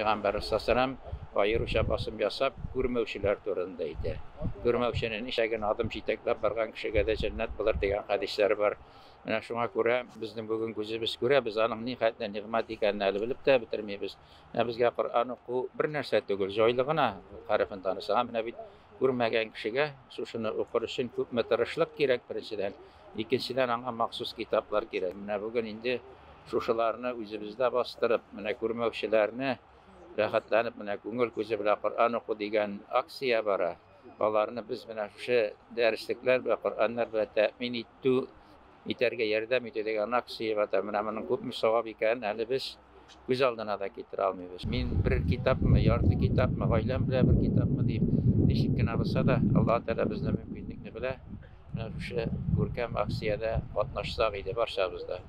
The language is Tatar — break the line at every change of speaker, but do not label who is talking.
Пәйгамбәрбез саллаллаһу аеруча басым ясап, күрмәүчеләр турында әйтә. Күрмәүченең ишәген адым җитәкләп барган кешегә дә җәннәт булыр дигән хәдисләр бар. Менә шуңа күрә безнең бүген күзебез күрә, без аның ни хәтле нигъмәт икәнен әле белеп тә бетермибез. Менә безгә Коръән уку бер нәрсә түгел, җайлы гына хәрефен танысаң. Менә бит күрмәгән кешегә шушыны укыр өчен күпме тырышлык кирәк беренчедән, икенчедән аңа махсус китаплар кирәк. Менә бүген инде шушыларны үзебездә бастырып, менә күрмәүчеләрне рәхәтләнеп менә күңел күзе белән Коръән уку дигән акция бара. Аларны без менә шушы дәреслекләр белән, Коръәннәр белән тәэмин итү итәргә ярдәм итү дигән акция бара. Менә моның күпме савап икәнен әле без күз алдына да китерә алмыйбыз. Мин бер китапмы, ярты китапмы, гаиләм белән бер китапмы дип, ничек кенә булса да, Аллаһ Тәгалә безнең мөмкинлекне белә. Менә шушы күркәм акциядә катнашсак иде барчабыз да.